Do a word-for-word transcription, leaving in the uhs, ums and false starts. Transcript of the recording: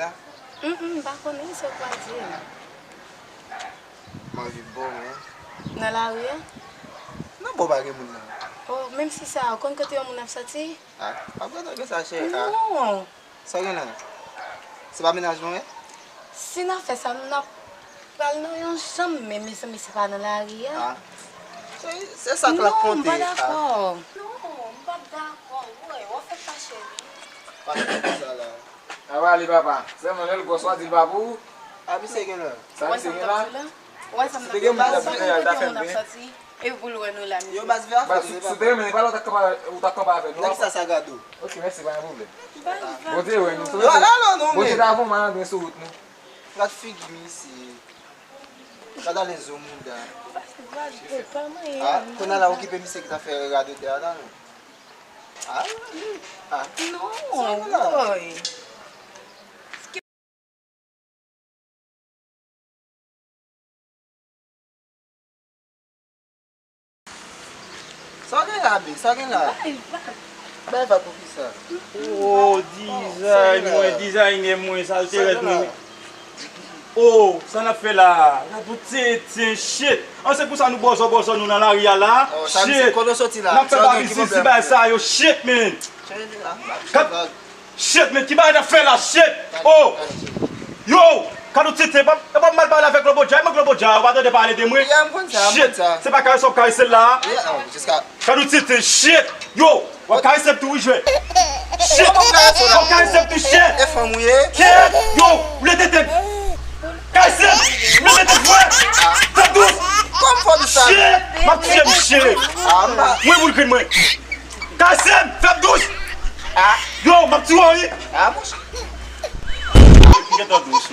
la? Mm, mm, m pa konnen, se ou k pral di m. M anvi bo, men. Nan lari a? Nan bo pa gen moun nan. Oh, menm si sa, ou konn kote yon moun ap soti? Ah, pa konn gen sa, cheri. Ah. Non. Sa gen la? Se pa mennaj mwen, wi? Si n ap fè sa, n ap pral nan yon chanm, men mezanmi, se pa nan lari a. Ah. Se, se sa k la konte. Non, m pa dakò. Non, m p ap dakò. Woy, w ap fè m fache, wi. Pa fè sa la. Sa va ale, papa. Sèlman lè l gwòs, w a di l pa pou ou. A, misye gen la. Sa misye gen la? Ou wè sa m t ap di la? Ou wè sa m t ap di la? Te gen moun k ap fè l, t ap fè l byen. Epi pou l wè nou la, misye. Yo, baz, vè afè, baz, si w te renmen li, pa lè w t ap kanpe, ou t ap kanpe avè nou. Nèg sa, sa gade w. Ok, mèsi, pa gen pwoblèm. Bondye wè nou. Yo, ala non, non, Bondye men. Ta voye malandren sou wout nou. Gad figi misye. Gad ale zo mouda. Baz, baz, pa manyen. Ah, kounye a la okipe misye ki ta fè radotè a la, non. Ah, ah. Non, woy. Sa gen la, be, sa gen la. Bay vag. Bay vag pou ki sa? Oh, design mwen, designer mwen, sa l te rèd mwen. Oh, sa n ap fè la? Gad yon tenten, shit. An, se pou sa nou bòzò bòzò nou nan lari a la. Oh, sa misye, shit. Kote w soti la? N ap fè bagay isit, si bagay sa yo, shit, man. Shit, men, ki bagay n ap fè la? Shit! Oh! Yo! Kadou Tite, pa, pa mal pale avèk Globodja. E mwen Globodja, ou pa tande pale de mwen? Yeah, m konn sa, m konn sa. Shit! Se pa karese w ap karese l la? Yeah, oh, jiska. Kadou Tite, shit! Yo! W ap karese m tou, wi, jwè. Shit! W ap karese m tou, shit! E fanm ou ye? Shit! Yo! Ou lete tèt! Karese m! Ou lete tèt, jwè! Fè dous! Kòm fè dous sa? Shit! M ap tiye misye! Ah, m pa. Mwen moun grenn mwen! Kasem, fè m dous! Ah! Yo, m ap tiye w wi! Ah, monchè. Gentan dous.